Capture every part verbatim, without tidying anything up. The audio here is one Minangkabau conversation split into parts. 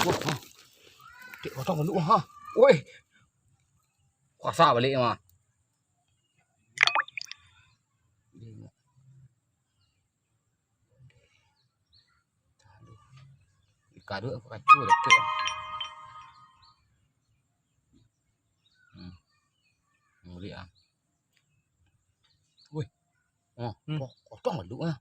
Wah, ha. Dek, potong dulu, ha. Woi. Kuasa balik, mah. Kaduk aku kacau dah tu. Hmm. Mulik ah. Wih. Oh, hmm. Kok, kok malu ah.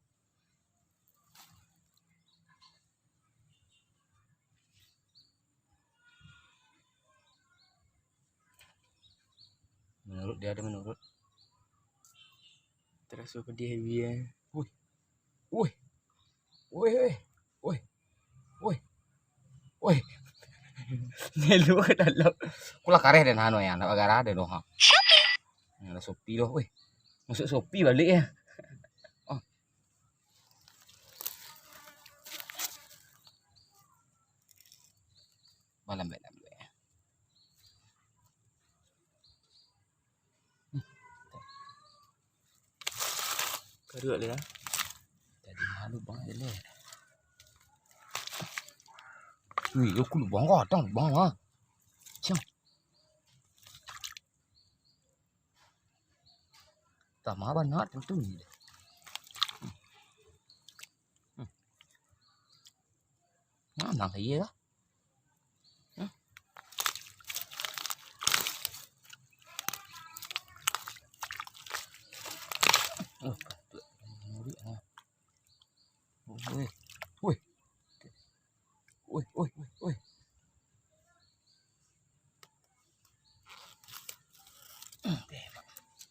Menurut dia ada menurut. Terasa pedih dia. Wih. Wih. Wih, wih. Wih. Wih. Wih. Nyeluk ke dalam. Kulah kareh den anu ya, nak bagara den doh. Ada Shopee doh, wih. Masuk Shopee balik ya. Oh. Malam baik, malam baik. Karuak dia. Jadi malu bang dia leh. Wih, aku lubang kau datang lubang ah. Siang. Tambah banyak tentu ni. Hmm. Hmm. Nah, nang iya lah. Hah? Oh, patut. Murik, ha. Woi. Woi. Woi, woi, woi, woi.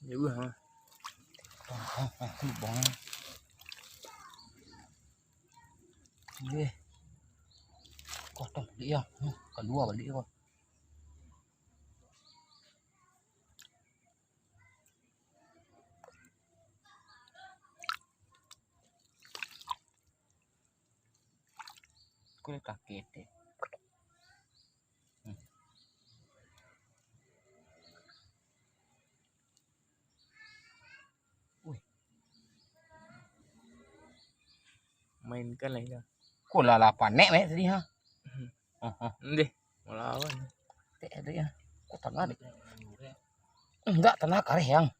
Jauah, ha. Ah, ah, ah, lubang. Weh. Kosong balik ya. Hmm, kalua balik ko. Kulit kaki tu. Hmm. Wih. Mainkan lah ya. Kok lah, lah panek, mek, tadi, ha? Hmm. Oh, oh. Ndeh, mau lawan. Tek ada ya. Kok tangah deh? Enggak, tangah kareh, yang.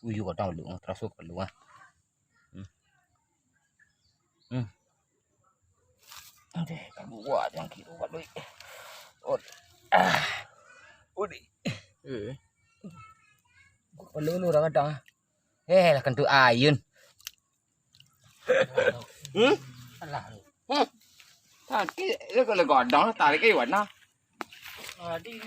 Uyu kadang lu, terasa perlu, ah. Hmm. Hmm. Adeh, kaluar jangkrik tu, Pak Doi. Od-, ah. Udi. Eh. Perlu lu orang kadang, ah. Eh, lah kentut ayun. Hmm? Alah lu. Hmm. Sakit, lu kalau godong, tarik ke warna. Adi.